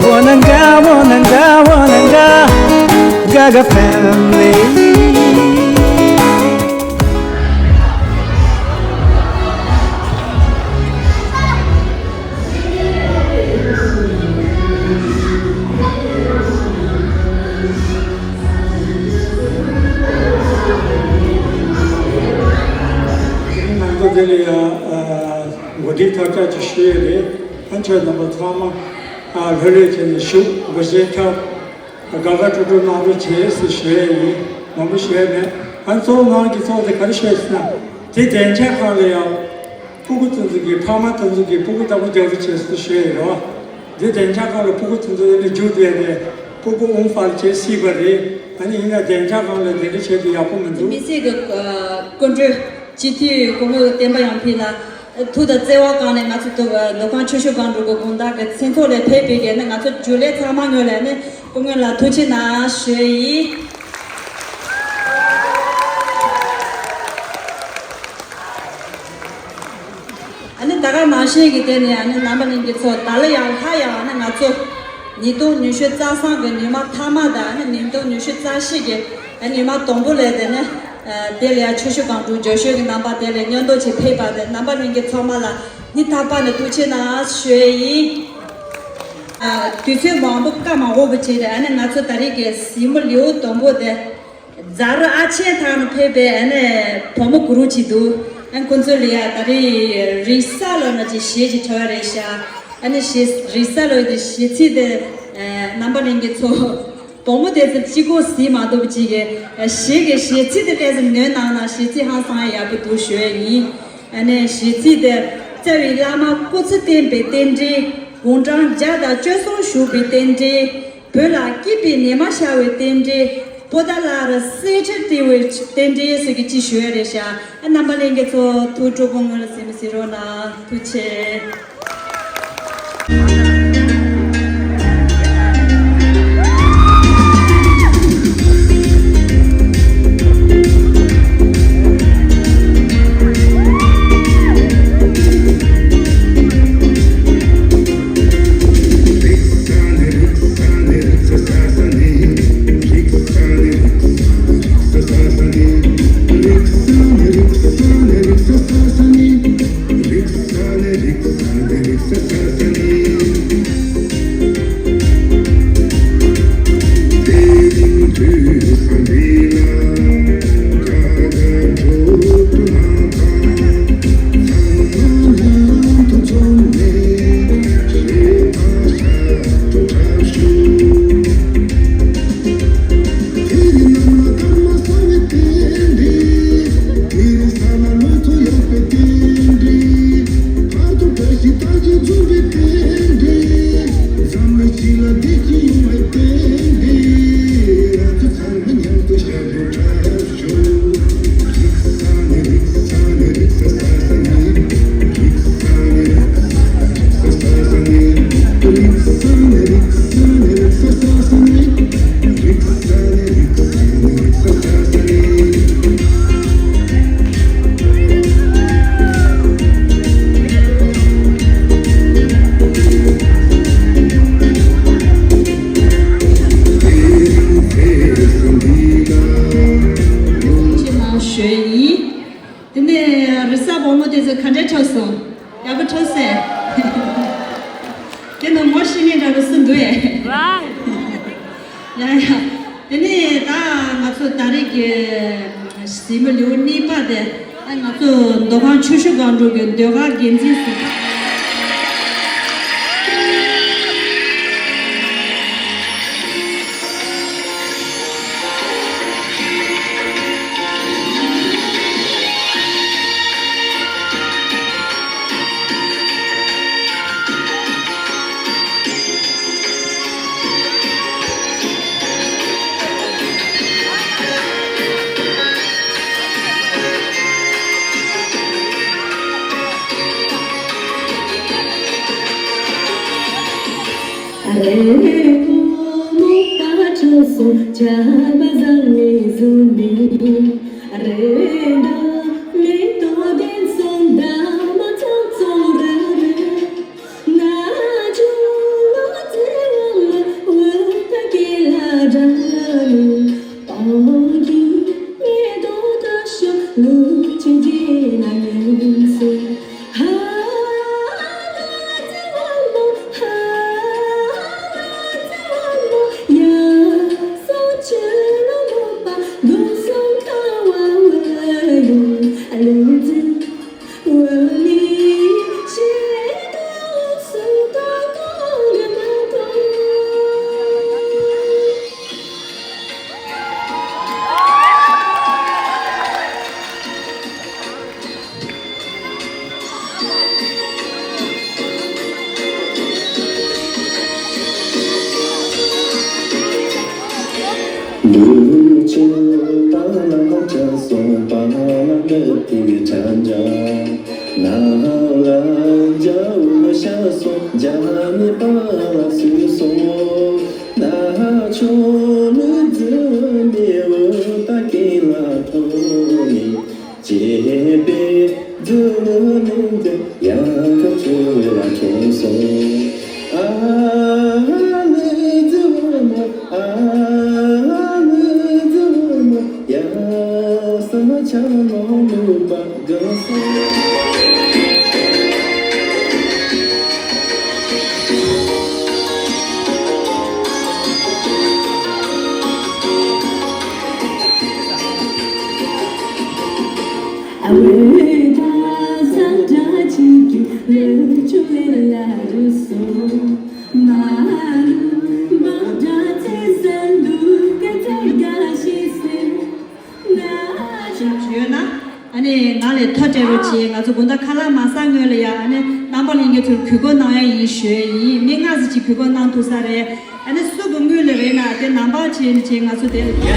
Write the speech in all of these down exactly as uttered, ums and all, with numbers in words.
Wananga, wananga, wananga, Gaga family. ང་ཚོ་འདི་ལ་ཡང་འགོ་ཁྲིད་ཐབས་ཆག་ཅིག་ཞུ་ཡས་རེད། ཨ་ཁྱོད་རྣམ་པ་ཚང་མ་ལྷོད་ལྷོད་བྱས་ནས་བཞུགས། འགོ་བཞེས་འཁྲབ། དགའ་དགའ་སྤྲོ་སྤྲོ་གནང་རོགས་བྱེད་ཟེར་ཞུ་ཡས་ཡིན། མང་པོ་ཞུ་ཡས་མེད། ཨ་གཙོ་བོ་ང་གི་ཚོགས་དེ་ག་རེ་ཞུ་ཡས་ཟེར་ན། དེ་བདེ་འཇགས་ཁང་ལ་ཡང་སྤུ་གུ་དེ་ཚོ་གི་ཕ་མ་དེ་ཚོ་གི་སྤུ་གུ་ལྟ་བུ་རྒྱག་རོགས་བྱེད་ཟེར་ཞུ་ཡས་རེད་བ། དེ་བདེ་འཇགས་ཁང་ལ་སྤུ་གུ་དེ་ཚོ་ཡིན་ན་རྒྱུགས་བསྡད་ནས་སྤུ་གུ་འོང་ཕར་བྱེད་སྲིད་པ་རེད། ཨ་ནི་ཡིན་ན་བདེ་འཇགས་ཁང་ལ་དེ་འདྲ་བྱེད་དུས་ཡག་པོ་མི་འདུག། མི་སེར་གྱི་སྐུ་མགྲོན་སྤྱི་འཐུས་སྐུ་ངོ་བསྟན་པ་ཡར་འཕེལ་ལགས། ཐུགས་དང་བརྩེ་བ་བསྐངས་ནས་ང་ཚོ་ཐུགས་མདོ་ཁམས་ཆུ་བཞི་སྒང་དྲུག་གི་དགོང་དག་གི་མཚན་ཚོགས་ལ་ཕེབས་པའི་གི་ནི་ང་ཚོ་རྒྱུན་ལས་ཚང་མ་ངོས་ལ་ནི་སྐུ་ངོ་ལ་ཐུགས་རྗེ་གནང་ཞུ་ཡི། ཨ་ནི་ད་ག་ནང་བཞིན་གྱི་དེ་ནི་ཨ་ནི་རྣམ་པ་གླིང་གི་ཚོགས་ད་ལ་ཡང་ལྷ་ཡང་ཨ་ནི་ང་ཚོ་ཉིས་སྟོང་ཉི་ཤུ་རྩ་གསུམ་གྱི་ཉི་མ་མཐའ་མ་དང་ཨ་ནི་ཉིས་སྟོང་ཉི་ཤུ་རྩ་བཞི་གི་ཨ་ཉི་མ་དང་པོ་ལས་དེ་ནི། དེ་ལ་ཡང་ཆུ་བཞི་སྒང་དྲུག་རྒྱ་ཤོད་ཀྱི་རྣམ་པ་དེ་ལ་མཉམ་དུ་ཆེད་ཕེབས་པ་དེ་རྣམ་པ་གླིང་གི་ཚོགས་མ་ལ་སྙིང་ཐག་པ་ནས་ཐུགས་རྗེ་གནང་ཞུ་ཡས་ཡིན། དུས་ཚོད་མང་པོ་བཀའ་མ་འོག་པ་བྱས་ཏེ་ཨ་ནི་ང་ཚོ་ད་རེས་ཀྱི་གཟིགས་མོ་ལེའུ་དང་པོ་དེ་རྫ་རི་ཨ་ཆེན་ཐང་ནས་ཕེབས་པའི་ཨ་ནི་བུ་མོ་གུ་རུ་ཅིག་འདུག། ཨ་ཁོ་ཚོ་ལ་ཡང་ད་རེས་རིག་གསར་ལོ་ན་ཅིག་གཞས་ཅིག་འཁྲབ་ཡ་རེད་ཤག། ཨ་ནི་གཞས་རིག་གསར་ལོ་དེ་གཞས་ཚིག་དེ་རྣམ་པ་གླིང་གི་ཚོགས། བུ་མོ་དེ་ཚོ་གཅིག་པོ་གཟིགས་མ་ཐུབ་ཅིག་གི་གཞས་ཀྱི་གཞས་ཚིག་དེ་ལས་ནོན་གནང་ན་གཞས་ཚིག་ཧང་སང་ཡག་པོ་འདུག་ཞུ་ཡས་ཡིན། ཨ་ནི་གཞས་ཚིག་དེ་རྩ་བའི་བླ་མ་སྐུ་ཚེ་བརྟན་པའི་རྟེན་འབྲེལ། དགུང་གྲངས་བརྒྱ་དང་བཅུ་གསུམ་བཞུགས་པའི་རྟེན་འབྲེལ། བོད་ལ་སྐྱིད་པའི་ནད་མ་ཤར་བའི་རྟེན་འབྲེལ། པོ་ཏཱ་ལ་རི་གསེར་ཁྲིར་བསིལ་བའི་རྟེན་འབྲེལ་ཟེར་གི་ཅིག་ཞུ་ཡས་རེད་ཤག། ཨ་རྣམ་པ་གླིང་གི་ཚོགས་ཐུགས་སྤྲོ་པོ་ངོས་ལ་གཟིགས་མོ་གཟིགས་རོགས་གནང་། ཐུགས་རྗེ་ཆེ། ཞུ་ཡི། དེ་ནས་རི་ས་བུ་མོ་དེ་ཚོ་ག་འདྲ་འཁྲབ་སོང་། ཡག་པོ་འཁྲབ་སོང་། དེ་ནང་ངོ་ཤེས་མཁན་འདྲ་པོ་སུ་འདུག་ཨེ། ཡ་ཡ། དེ་ནས་ད་ང་ཚོ་ད་རེས་ཀྱི་གཟིགས་མོ་ལེའུ་གཉིས་པ་དེ་ཨ་ང་ཚོ་མདོ་ཁམས་ཆུ་བཞི་སྒང་དྲུག་གི་ཟློས་གར་འགན་འཛིན་ཟུར་པ། འདུ་བྱེད་པ་ལ་ཆགས་སོང་། པ་ལ་འདྲ་དེ་ཆ་འདྲ། ན་ལ་འཇའ་འོད་ཤར་སོང་། འཇའ་མེད་པ་ལ་སུན་སོང་། ན་ཆུང་ལུས་འཛུལ་ནས་འོད་ད་ཀིང་ལ་ཐོན་ནས། བྱེད་པའི་རྫུ་འཕྲུལ་ལས་འདས་ཡལ་ག་ཆུ་བོ་ལ་མཆོངས་སོང་། ཨ་ལེ་རྫི་བོ་མོ། ཨ་ལེ་རྫི་བོ་མོ། ཡ་ས་ཆ་ལོང་ལུག་པ་དགའ་སོང་། ཡོད་ན། ཨ་ནི་ང་ལ་ཐག་སྤྲད་རོགས་གྱིས། ང་ཚོ་དགོང་དག་ཁ་ལག་མ་ཟ་སྔོན་ལ་ཡ། ཨ་ནི་རྣམ་པ་ལྷན་རྒྱས་ཚོར་གུས་བཀུར་གནང་ཡ་ཡིན་ཞུ་ཡ་ཡིན། མི་ལྔ་ཙམ་གྱིས་གུས་བཀུར་གནང་ཐུབ་ས་རེད། ཨ་ནི་སུ་གི་དངུལ་ལ་རེད་ན་དེ་ནང་པ་བྱས་ནས་བྱས། ང་ཚོ་དེ་ལ་ཡ།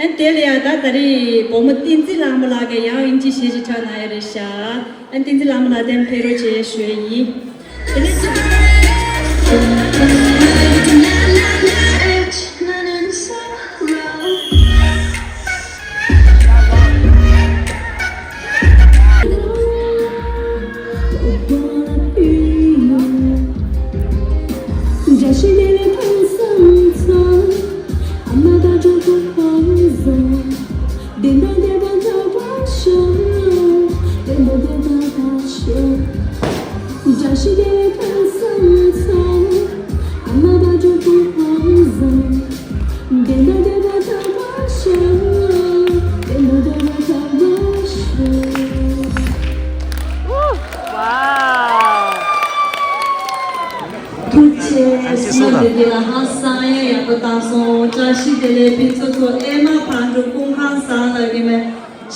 ཨན་དེ་ལ་ཡ་ད་ད་རེས་བུ་མོ་བསྟན་འཛིན་ལྷ་མོ་ལགས་ཀྱིས་ཡང་དབྱིན་ཇི་གཞས་ཤིག་འཁྲབ་གནང་ཡ་རེད་ཤག་ཨན་བསྟན་འཛིན་ལྷ་མོ་ལགས་གདན་ཕེབས་རོགས་བྱེད་ཞུ་ཡ་ཡིན། དེ་ནས་ཅི། ཡག་པོ་བཏང་སོང་། བཀྲ་ཤིས་བདེ་ལེགས། ཕུན་ཚོགས་ཚོ་ཨེ་མ་བང་སྒྲུབ་སྐུ་ཁམས་བཟང་ལ་གི་མེ་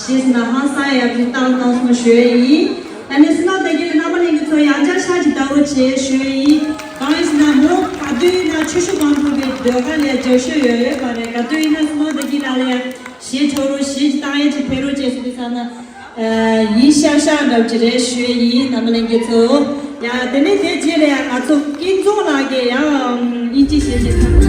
ཤེས་ན་ཧང་སང་ཡག་པོ་བཏང་བཏང་སོང་ཞུ་ཡས་ཡིན། ཨ་ནི་སི་ན་ད་གི་ལ་རྣམ་པ་ལྷན་རྒྱས་ཚོ་ཡང་བསྐྱར་ཤག་ཅིག་ལྟ་རོགས་བྱེད་ཞུ་ཡས་ཡིན། གང་ཡིན་ཟེར་ན་མོ་ག་དུས་ཡིན་ན་ཆོས་ཞུ་བང་སྒྲུབ་པའི་ཟློས་གར་ལ་རྒྱབ་སྐྱོར་ཡོད་ཡོད་པ་རེད། ག་དུས་ཡིན་ན་སི་ན་ད་གི་ལ་ལ་ཡ་གཞས་འཁྲབ་རོགས་གཞས་ཅིག་བཏང་ཡས་ཅིག་ཕེབས་རོགས་བྱེད་ཟེར་དུས་ཙ་ན། ཡིན་ཤག་ཤག་འདྲ་པོ་ཅིག་རེད་ཞུ་ཡས་ཡིན། རྣམ་པ་ལྷན་རྒྱས་ཚོ། ཡ་དེ་ནས་དེ་རྗེས་ལ་ཡང་ང་ཚོ་སྐྱིད་འཛོམས་ལགས་ཀྱིས་ཡང་དབྱིན་ཇི་གཞས་ཅིག་འཁྲབ།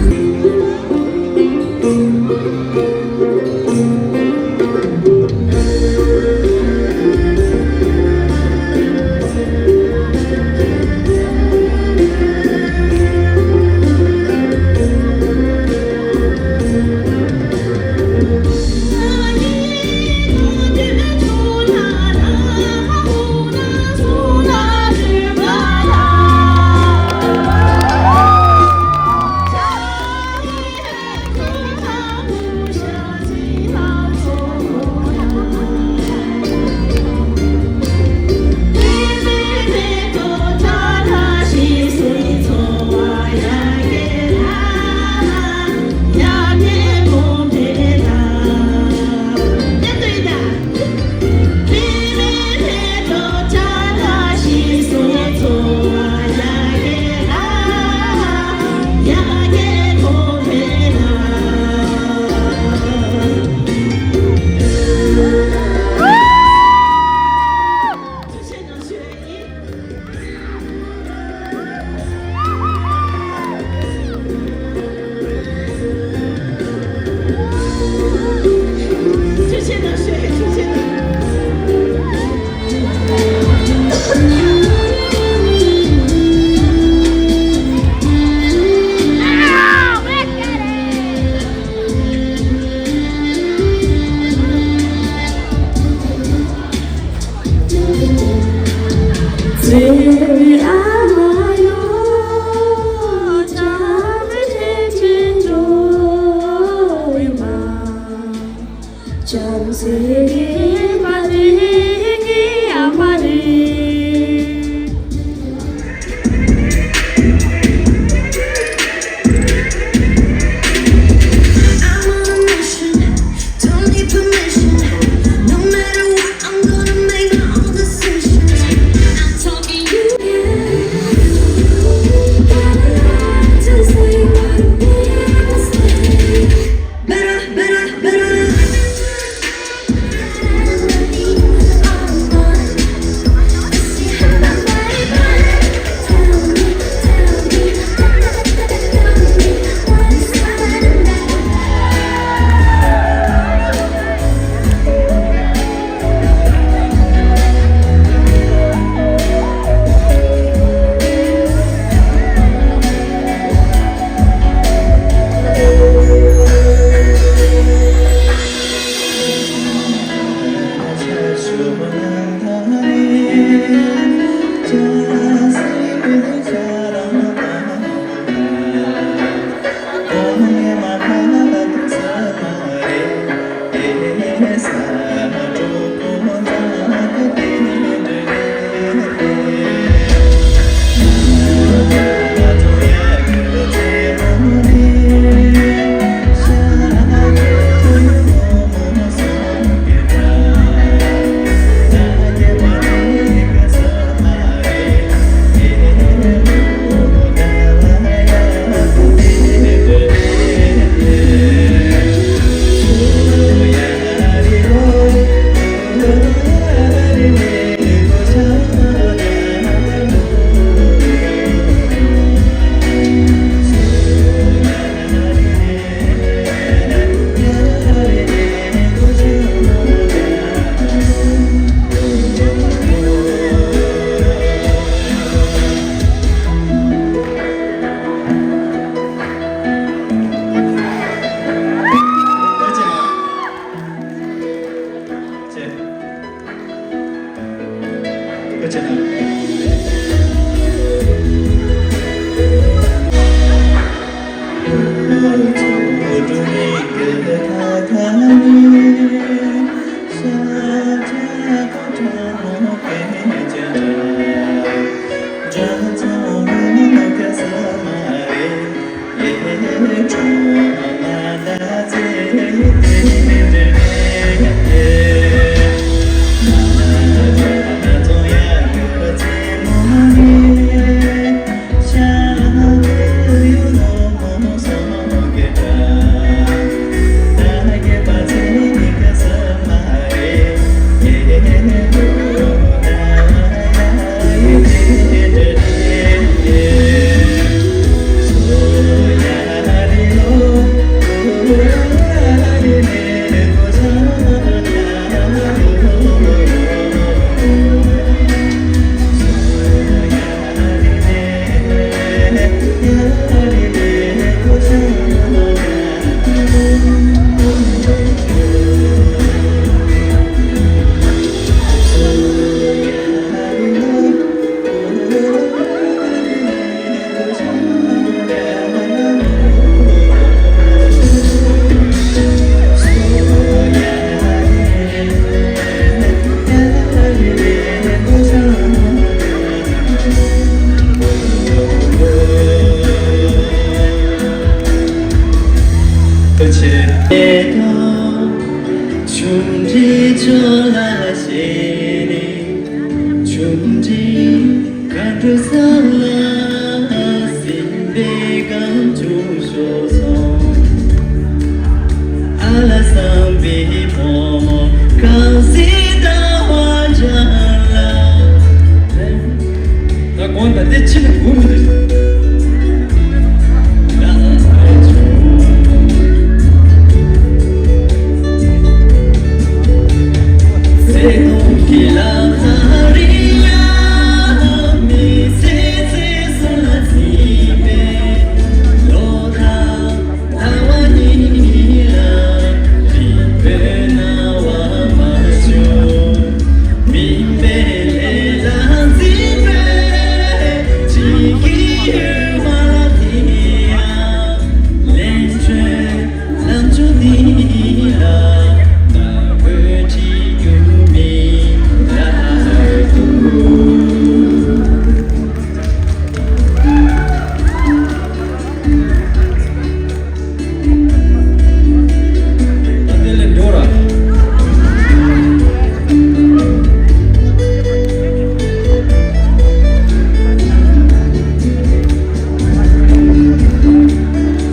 ད་གོང་ད་དེ་ཕྱི་ལ་སྒུག་མི་འདུག་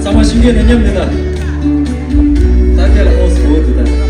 ཚང་མ་ཤིང་ཀེ་ནས་མཉམ་ནས་ད། ད་དེ་ལ་ཨོ་སི་བོ་དུ་ད།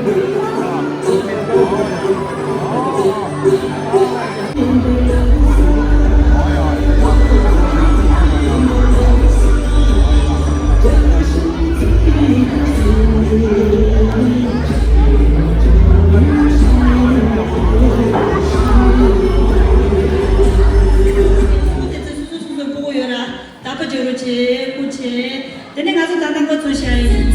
དེ་ཚོ་སོ་སོ་སོ་སོའི་སྤུ་གུ་ཡོད་ར། ད་ཕ་འབྲི་རོགས་བྱེད། སྐུ་མཁྱེན། དེ་ནས་ང་ཚོ་ད་ལྟ་འགོ་ཚུགས་ཤག་ཡིན།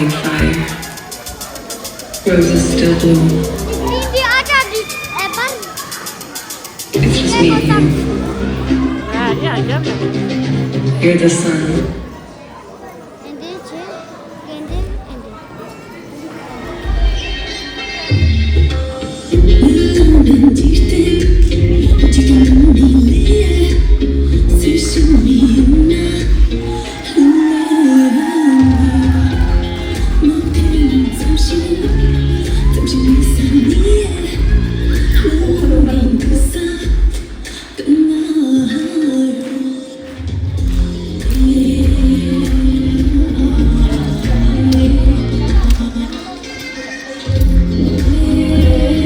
Like fire. Roses still bloom. It's just me and you. You're the sun.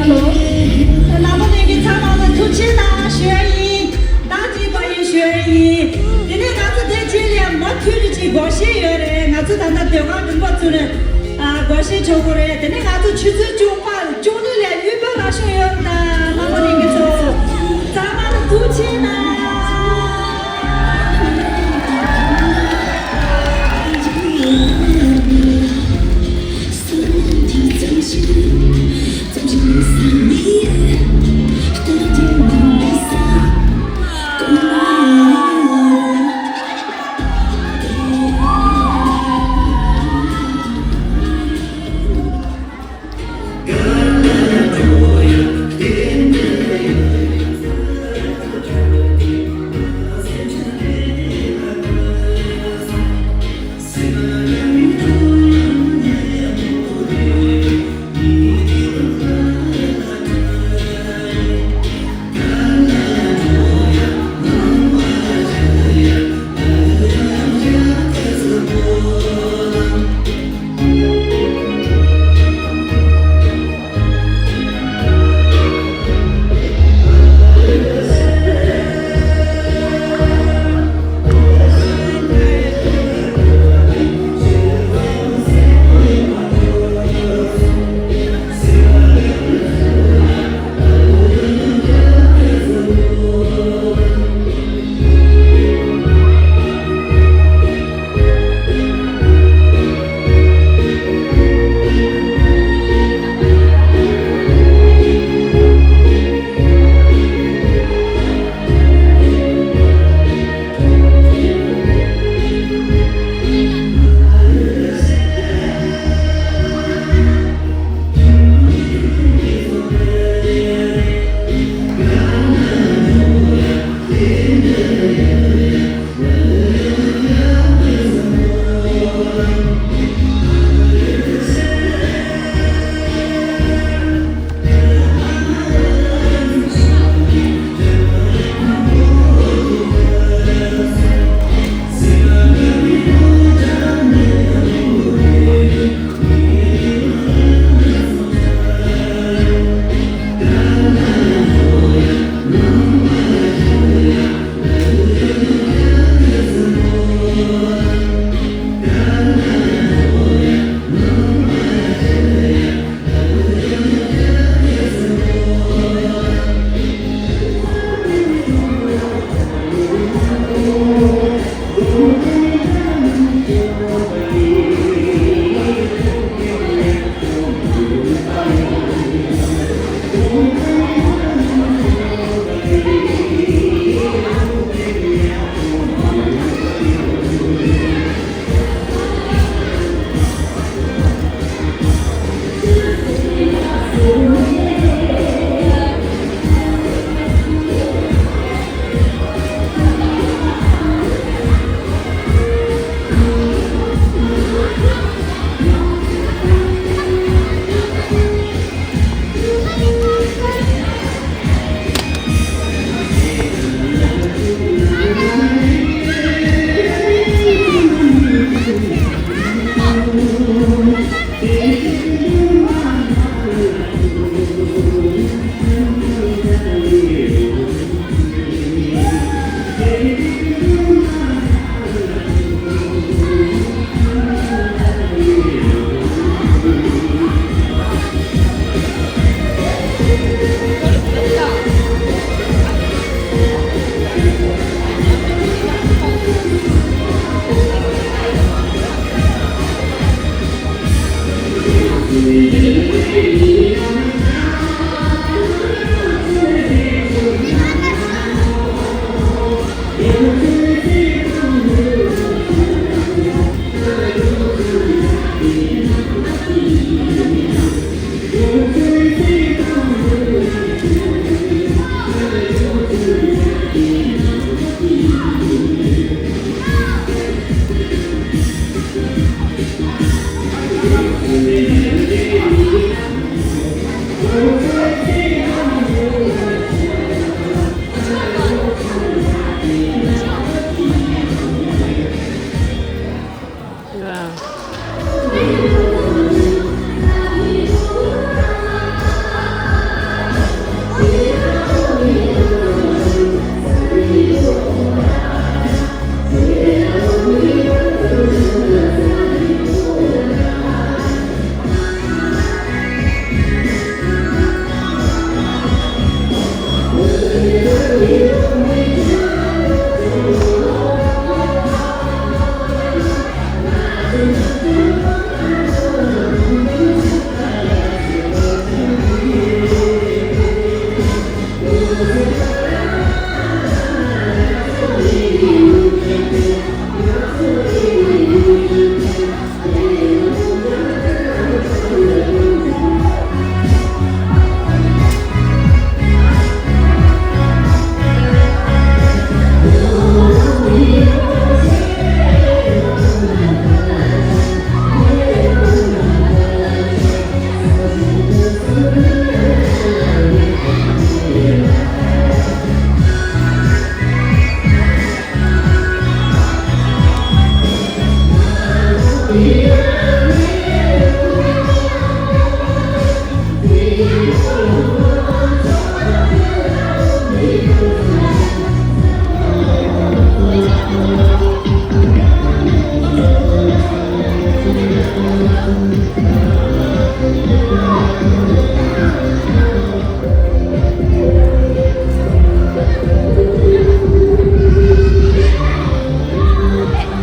Hello། རྣམ་པ་ལྷན་རྒྱས་ཚང་མ་ལ་ཐུགས་རྗེ་གནང་ཞུ་ཡ་ཡིན། ཐུགས་རྗེ་གནང་ཞུ་ཡ་ཡིན། དེ་ནས་ང་ཚོ་དེ་རྗེས་ལ་མུ་མཐུད་ནས་ཅིག་སྒོར་གཞས་ཡོད་རེད། ང་ཚོ་ད་ལྟ་ཟློས་གར་རིམ་པ་བཙུགས་ནས་ཨ་སྒོར་གཞས་ཆོག་གི་རེད། དེ་ནས་ང་ཚོ་ཆུ་ཚོད་བཅུ་པ་བཅུ་གཉིས་ལ་དབུས་པ་རང་ཤོག་ཡོད་རེད། ད་རྣམ་པ་ལྷན་རྒྱས་ཚོ་ཚང་མ་ལ་ཐུགས་རྗེ་གནང་།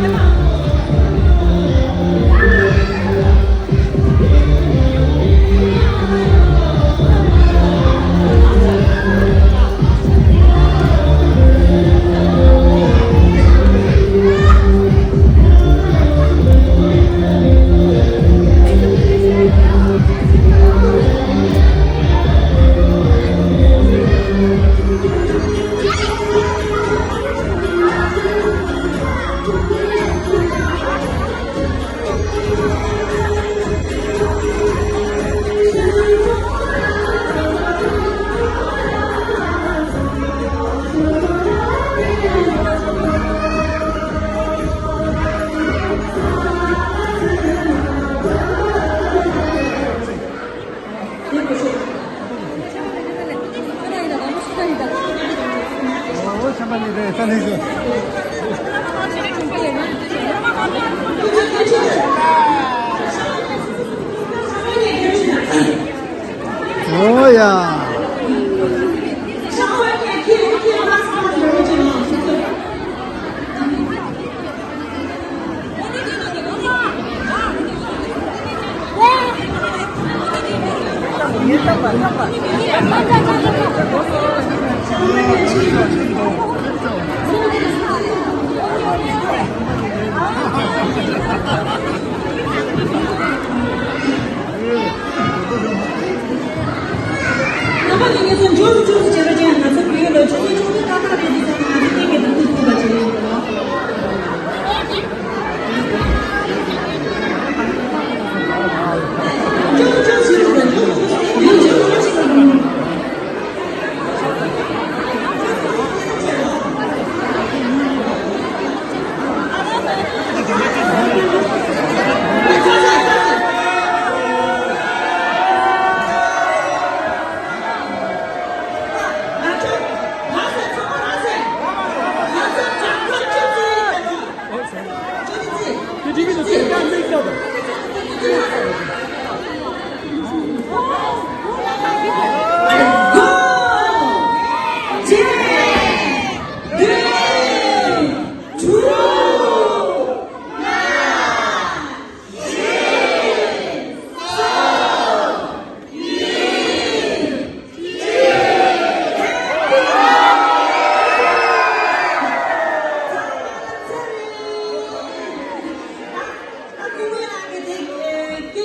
ཨོ་ཡ། རྣམ་པ་ལྷན་རྒྱས་ཚོ་མགྱོགས་སུ་མགྱོགས་སུ་བྱེད་རོགས་བྱེད། ང་ཚོ་བོད་ཡུལ་ལ་ཆུ་ཚོད་བཅུ་གཉིས་ཏག་ཏག་རེད། དེ་ཚོ་ང་ཚོ་ཐེངས་ཀྱི་དུས་ཚོད་ཐུག་པ་བྱེད་ཡོད་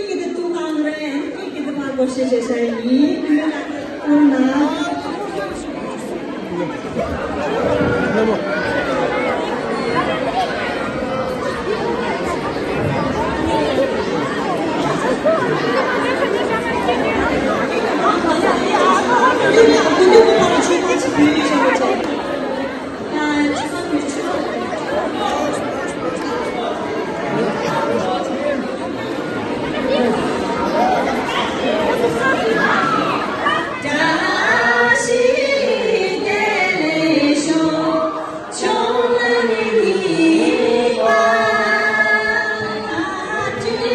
རེད། མགྱོགས་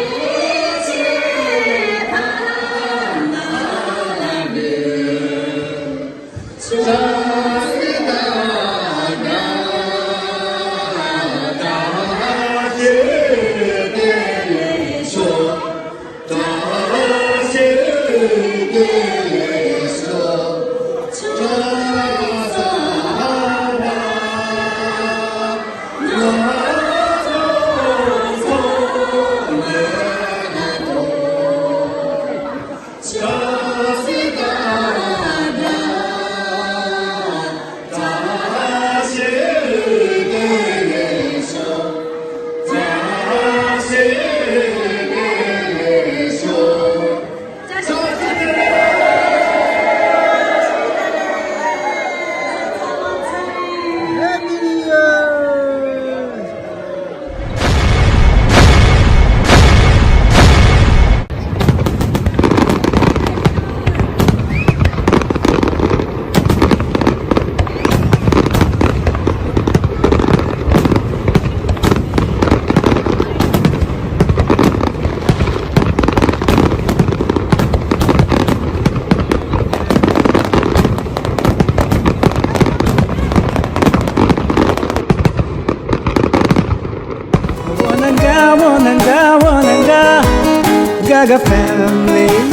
སུ་མགྱོགས་སུ་བྱེད་རོགས་བྱེད། མགྱོགས་སུ་མགྱོགས་སུ་བྱེད་རོགས་བྱེད། Wanna go, wanna go, Gaga family.